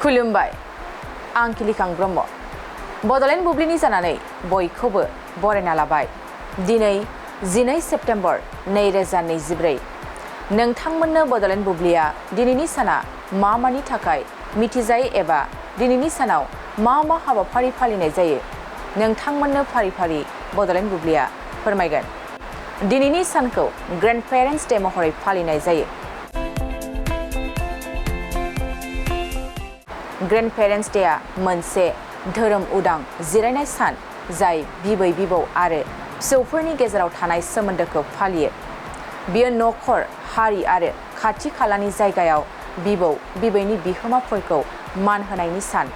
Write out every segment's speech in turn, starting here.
खुलुमबाय आं किलिखां ब्रह्म बड'लेण्ड बुब्लिनि जानानै बयखौबो बरायना लाबाय। दिनै 12 सेप्तेम्बर 2024 नोंथांमोननो बड'लेण्ड बुब्लिया दिनैनि साना मानि थाखाय मिथिजायो एबा दिनैनि सानाव मा हाबाफारि फालिनाय जायो नोंथांमोननो फारि फारि बड'लेण्ड बुब्लिया फोरमायगोन। दिनैनि सानखौ ग्रेन्ड पेरेन्ट्स डे महरै फालिनाय जायो। ग्रेन्ड पेरेन्ट्स डेआ मोनसे धोरोम उदां जिरायनाय सान जाय बिबै बिबौ आरो फिसौफोरनि गेजेराव थानाय सोमोन्दोखौ फालियो। बियो नखर हारि आरो खाथि खालानि जायगायाव बिबौ बिबैनि बिहोमाफोरखौ मान होनायनि सान।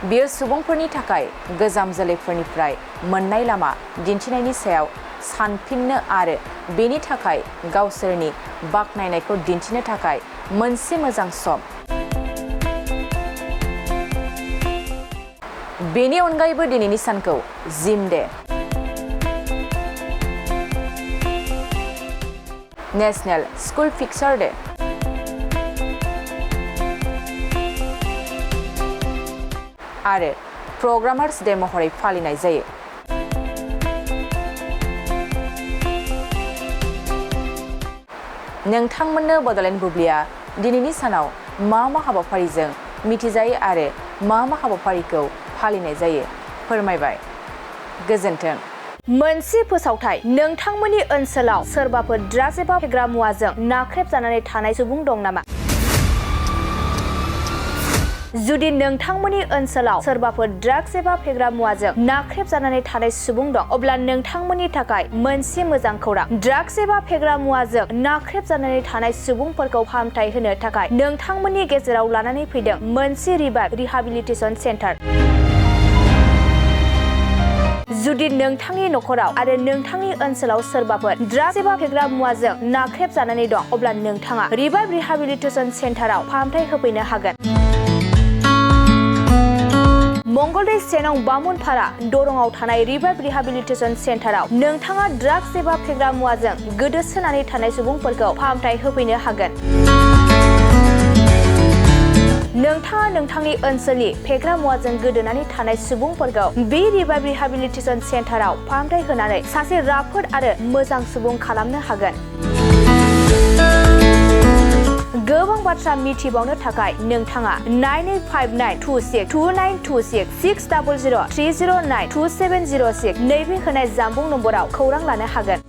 बियो सुबुंफोरनि थाखाय गोजाम जोलैफोरनिफ्राय मोननाय लामा दिन्थिनायनि सायाव सानफिननो आरो बेनि थाखाय गावसोरनि बाख्नायनायखौ दिन्थिनो थाखाय मोनसे मोजां सम। बेनि अनगायैबो दिनैनि सानखौ gym day, national school picture day आरो प्रग्रामार्स डे महरै फालिनाय जायो। नोंथांमोननो बड'लेण्ड बुब्लिया दिनैनि सानाव मा हाबाफारिजों मिथिजायो आरो मा हाबाफारिखौ फालिनाय जायो फोरमायबाय। गोजोन्थों। मोनसे फोसावथाय नोंथांमोननि ओनसोलाव सोरबाफोर ड्राग्स एबा फेग्रा मुवाजों नाख्रेबजानानै थानाय सुबुं दं नामा? जुदि नोंथांमोननि ओनसोलाव सोरबाफोर ड्राग्स एबा फेग्रा मुवाजों नाख्रेबजानानै थानाय सुबुं दं अब्ला नोंथांमोननि थाखाय मोनसे मोजां खौरां। ड्राग्स एबा फेग्रा मुवाजों नाख्रेबजानानै थानाय सुबुंफोरखौ फाहामथाय होनो थाखाय नोंथांमोननि गेजेराव लानानै फैदों मोनसे रिभाइभ रिहाबिलिटेसन सेन्टार। जुदि नोंथांनि नखराव आरो नोंथांनि ओनसोलाव सोरबाफोर ड्राग्स एबा फेग्रा मुवाजों नाख्रेबजानानै दं अब्ला नोंथाङा रिभाइभ रिहाबिलिटेसन सेन्टाराव फाहामथाय होफैनो हागोन। मंगलदै सेनं बामुनपारा दरंआव थानाय रिभाइभ रिहाबिलिटेसन सेन्टाराव नोंथाङा ड्राग्स एबा फेग्रा मुवाजों गोदोसोनानै थानाय सुबुंफोरखौ फाहामथाय होफैनो हागोन। नोंथाङा नोंथांनि ओनसोलनि फेग्रा मुवाजों गोदोनानै थानाय सुबुंफोरखौ बे रिभाइभ रिहाबिलिटेसन सेन्टाराव फाहामथाय होनानै सासे राफोद आरो मोजां सुबुं खालामनो हागोन। गोबां बाथ्रा मिथिबावनो थाखाय नोंथाङा 9859262926 60030927006 नैबे होनाय जानबुं नम्बराव खौरां लानो हागोन।